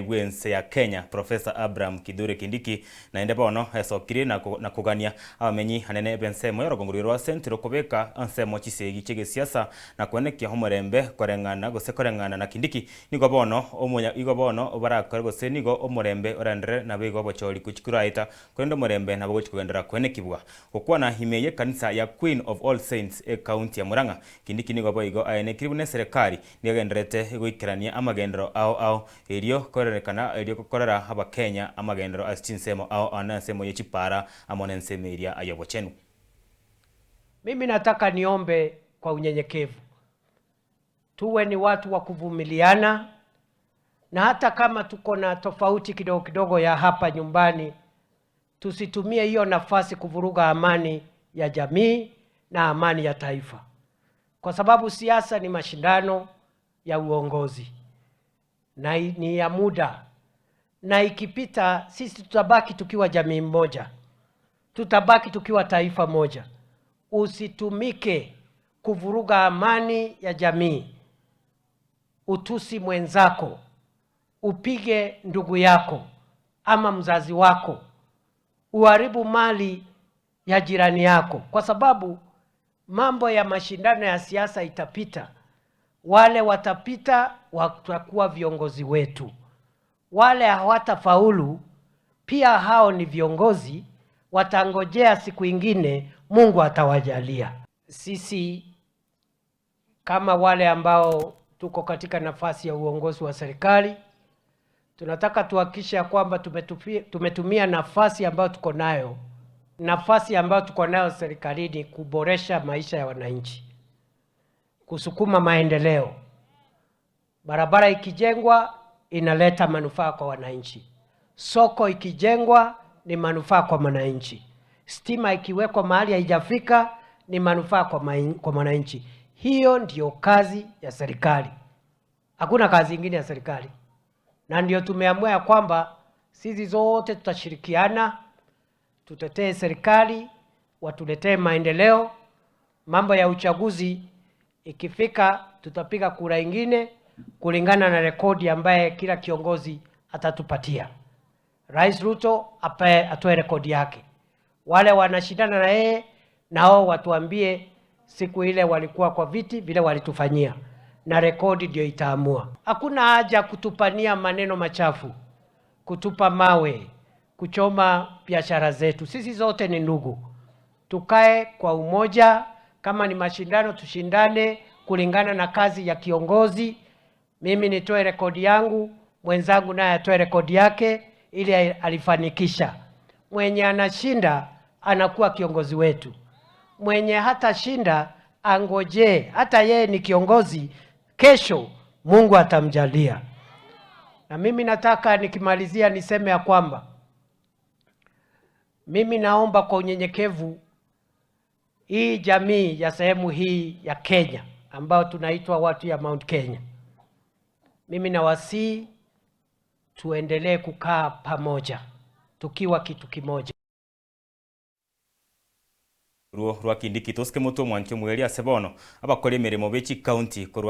Bw'ense ya Kenya Professor Abraham Kithure Kindiki naende bono esokirie na kogania abamenyi anene b'ensemo y'orogongo rwa Central kobeka ensemo chisegi chi'egesiasa na kwenekia omorembe koreng'ana gose koreng'ana na Kindiki nigo bono omonya igo bono barakore gose nigo omorembe oraenderere nabo igo obochori gochi koraeta korende omorembe nabo gochi kogenderera kwenekibwa. Gokwana ime y'ekanisa ya Queen of All Saints ekaunti ya Murang'a, Kindiki nigo boigo aenekiri buna eserekari nigo egendererete goikerania amagenderero ao ao erio korerekana erio gokorera abakenya amagenderero ase chinsemo ao ao na ensemo ye chipara amo na ensemo eria y'obochenu. Mimi nataka niombe kwa unyenyekevu, tuwe ni watu wa kuvumiliana, na hata kama tuko na tofauti kidogo kidogo ya hapa nyumbani, tusitumie hiyo nafasi kuvuruga amani ya jamii na amani ya taifa, kwa sababu siasa ni mashindano ya uongozi na ni ya muda, na ikipita sisi tutabaki tukiwa jamii moja, tutabaki tukiwa taifa moja. Usitumike kuvuruga amani ya jamii, utusi mwenzako, upige ndugu yako ama mzazi wako, uharibu mali ya jirani yako, kwa sababu mambo ya mashindano ya siasa itapita. Wale watapita watakuwa viongozi wetu, wale hawatafaulu pia hao ni viongozi, watangojea siku ingine, Mungu atawajalia. Sisi kama wale ambao tuko katika nafasi ya uongozi wa serikali, tunataka tuhakikishe ya kwamba tumetumia nafasi ambayo tuko nayo, nafasi ambayo tuko nayo serikalini kuboresha maisha ya wananchi, kusukuma maendeleo. Barabara ikijengwa inaleta manufaa kwa wananchi, soko ikijengwa ni manufaa kwa mwananchi, stima ikiwekwa mahali haijafika ni manufaa kwa mwananchi. Hiyo ndiyo kazi ya serikali, hakuna kazi ingine ya serikali, na ndio tumeamua ya kwamba sisi zote tutashirikiana, tutetee serikali, watuletee maendeleo. Mambo ya uchaguzi ikifika, tutapiga kura ingine kulingana na rekodi ambaye kila kiongozi atatupatia. Rais Ruto atoe rekodi yake, wale wanashindana na yeye nao watuambie siku ile walikuwa kwa viti vile walitufanyia, na rekodi ndio itaamua. Hakuna haja kutupania maneno machafu, kutupa mawe, kuchoma biashara zetu. Sisi zote ni ndugu, tukae kwa umoja. Kama ni mashindano, tushindane kulingana na kazi ya kiongozi. Mimi nitoe rekodi yangu, mwenzangu naye atoe rekodi yake, ili alifanikisha. Mwenye anashinda anakuwa kiongozi wetu, mwenye hatashinda angojee, hata yeye ni kiongozi, kesho Mungu atamjalia. Na mimi nataka nikimalizia niseme ya kwamba mimi naomba kwa unyenyekevu hii jamii ya sehemu hii ya Kenya ambayo tunaitwa watu ya Mount Kenya, mimi nawasihi tuendelee kukaa pamoja tukiwa kitu kimoja. Ruo rwa Kindiki tosike motwe omwancho omweri ase bono abakora emeremo be chikaunti korwa.